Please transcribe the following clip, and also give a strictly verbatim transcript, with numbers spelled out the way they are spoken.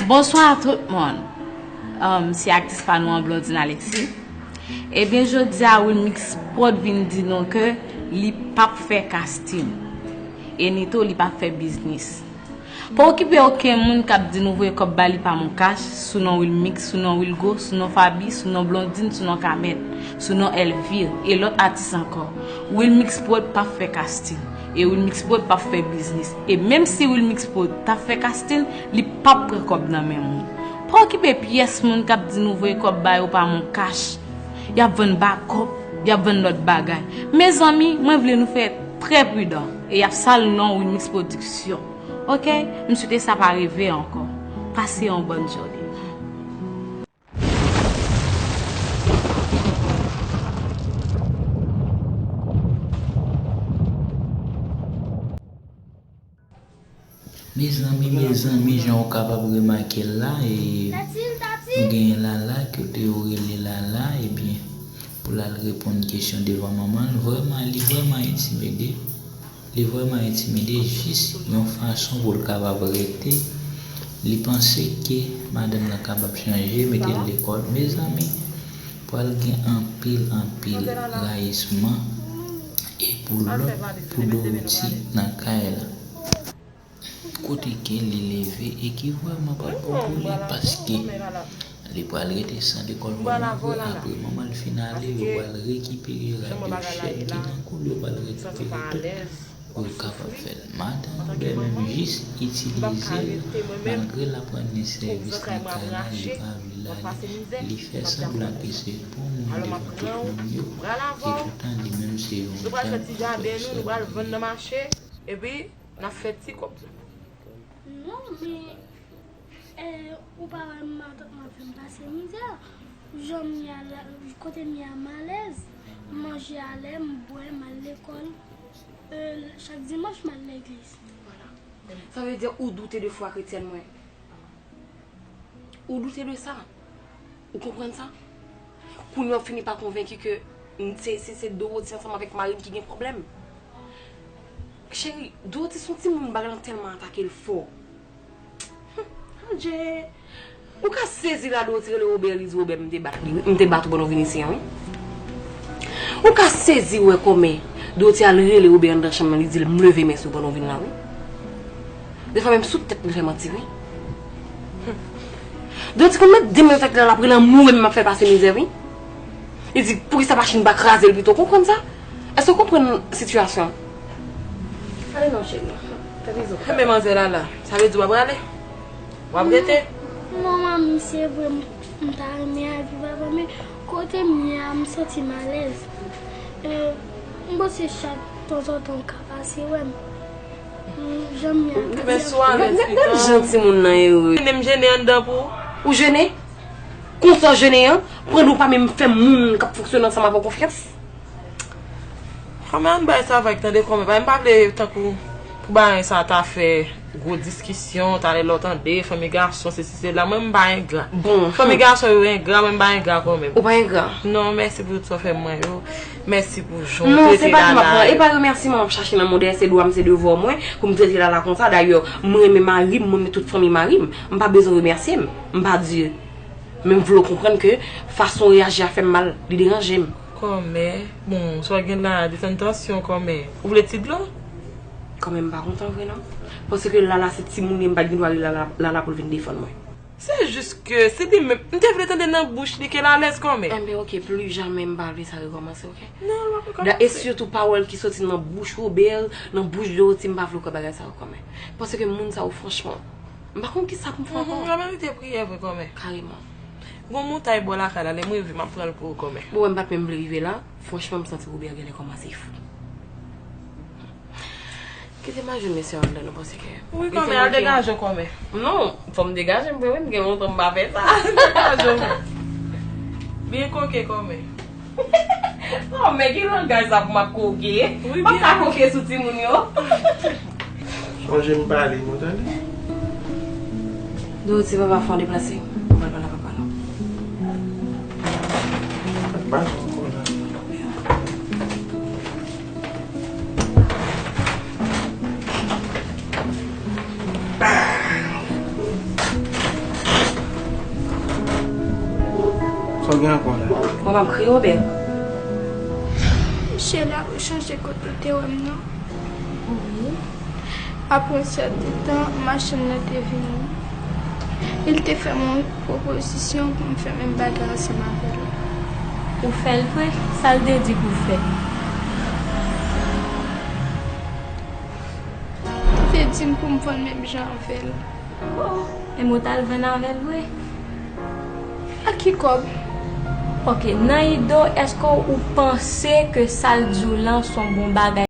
Bonswa tout moun. Um, se aktris pa nou an, Blondine Alexis. Ebyen, jodi a Wilmix Prod vin di nou ke li p ap fè casting. E ni tou, li p ap fè biznis. Pa okipe okenn moun k ap di nou voye kòb ba li pa Moncash, sou non Wilmix, sou non Wilgo, sou non Faby, sou non Blondine, sou non Kamet, sou non Elvire, e lòt atis ankò. Wilmix Prod p ap fè casting. E Wilmix Prod p ap fè biznis. E menm si Wilmix Prod ta fè casting, li p ap pran kòb nan men moun. Pa okipe pyès moun k ap di nou voye kòb ba yo pa Moncash. Y ap vann bakòp, y ap vann lòt bagay. Mezanmi, mwen vle nou fè trè pridan. E y ap sal non Wilmix Production. Oke? M swete sa pa rive ankò. Pase yon bòn jounen. Mezanmi, mezanmi, jan w kapab remake l la, e nou genyen Lala, kote yo rele Lala, ebyen, pou l al reponn kesyon devan manman l, vrèman, li vrèman entimide. Li vrèman entimide, jis yon fason pou l kapab rete. Li panse ke madanm nan kapab chanje, mete l lekòl. Mezanmi, pral gen anpil, anpil rayisman e pou lòt, pou Dorothy nan kay la. Kote ke li leve e ki vrèman pa bon pou li, paske li pral rete san lekòl vrèman vre. Apre manman l fin ale, yo pral rekipere radyo chèn ki nan kou l, yo pral rekipere tout pou yo kapab fè l. Madanm Robert menm jis itilize l, malgre l ap rann li sèvis nan kay la, li pa vle l ale, li fè sanblan ke se bon moun devan tout moun yo, e poutan li menm se yon jan pwofesè pou yo. N ap fè ti kòb. Non, men, eh, ou pa wè matant mwen fè m pase mizè. Jan m ye a la, kote m ye a m alèz. M manje alè, m bwè, m al lekòl. Eh, chak dimanch, m al legliz. Vwala. Sa vle di ou doute de fwa kretyèn mwen. Ou doute de sa. Ou konprann sa? Kounye a w fini pa konvenki ke se, se, se Dorothy ansanm avèk mari m ki gen pwoblèm. Cheri, Dorothy se yon timoun bagay lan tèlman atake l fò. Hum, adje! Ou ka sezi la Dorothy rele Robert, li di Robert, m te bat li, wi. M te bat ou pandan w vin isi an, wi. Ou ka sezi wè kòmè Dorothy al rele Robert anndan chanm nan, li di l, m leve men sou ou pandan w vin la, wi. Defwa menm sou tèt li fè manti, wi. Hum. Dorothy konn met de men nan tèt li la, l ap rele anmou, e menm ap fè l pase mizè, wi. Li di, poukisa machin pa kraze l pito, w konprann sa? Èske w konprann sitiyasyon an? Ale non, cheri. Fè bizou. Enben, manzè Lala, sa vle di w ap rale? W ap rete? Non, manmi, se vre, m, m ta renmen al viv avè w, men kote m ye a, m santi m alèz. E, m panse chak tanzantan w ka pase wè m. M, jan m ye a. Enben, si w alèz, pitit. Gad jan timoun nan ere. Vini m jene anndan pou ou. Ou jene? Konsa w jene an? Pran nou pa menm fè moun k ap fonksyone ansanm avè w konfyans. Kòmè, ann bay sa vag tande kòmè. Pa, m pa vle tankou pou bagay sa ta fè gwo diskisyon, talè lè w tande, fanmi gason, sesi, sela. Mwen, m pa engra. Bon. Fanmi gason yo engra, mwen, m pa engra kòmè. Ou pa engra? Non, mèsi pou tout sa w fè mwen yo. Mèsi pou jan w trete Lala yo. Non, se pa di m ap pran. E pa remèsiman m ap chache nan mond, se dwa m, se devwa mwen pou m trete Lala konsa. Dayè, mwen renmen mari m, mwen renmen tout fanmi mari m. M pa bezwen remèsye m. M pa Dye. Men m vle w konprann ke fason w reyaji a fè m mal, li deranje m. Kòmè, bon, sa w gen la a, desann tansyon, kòmè. Ou vle ti dlo? Kòmè, m pa kontan vre non. Paske Lala se timoun li ye, m pa t gen dwa rele Lala, Lala pou l vin defann mwen. Se jis ke se li menm, m te vle tande nan bouch li ke l alèz kòmè. Enben, oke, pli jamè m pa vle sa rekòmanse, oke? Non, l p ap rekòmanse. E sitou pawòl ki soti nan bouch Robert, nan bouch Dorothy, m pa vle w kwè bagay sa yo kòmè. Paske moun sa yo, franchman, m pa konn kisa pou m fè ankò. Ou merite priyè vre kòmè. Kareman. Gon montay bò lakay la, lè m rive, m ap pran l pou ou kòmè. Bon, mwen m pa t menm vle rive la, franchman, m santi Robert genlè kòmanse fou. Kite m al jwenn mesye yo anndan, nou panse ke... Wi, kòmè, al degaje w, kòmè. Non, fò m degaje m vre, wi, m gen lontan m pa fè sa. Al degaje w. Byen koke, kòmè. Kòmè, ki langaj sa pou m ap koke? Wi, byen. M ap ka koke sou timoun yo. Sonje m pale nou, tande. Dorothy, papa fè w deplase. Ou pral pale ak papa nou. Papa nou. Ou gen ankò la. Bon, m ap kriye oubyen? Michel ap chanje kote w te wè m nan. Apre yon sèten tan, machann nan te vini. Li te fè m yon pwopozisyon pou m fè menm bagay ansanm avè l. Ou fè l vre? Sa l te di pou w fè? Li te di m pou m vann menm jan avè l. Oh, e mwen t al vann avè l vre? Ak ki kòb? Ok, nan ide w, èske ou panse ke sa l di w lan se yon bon bagay?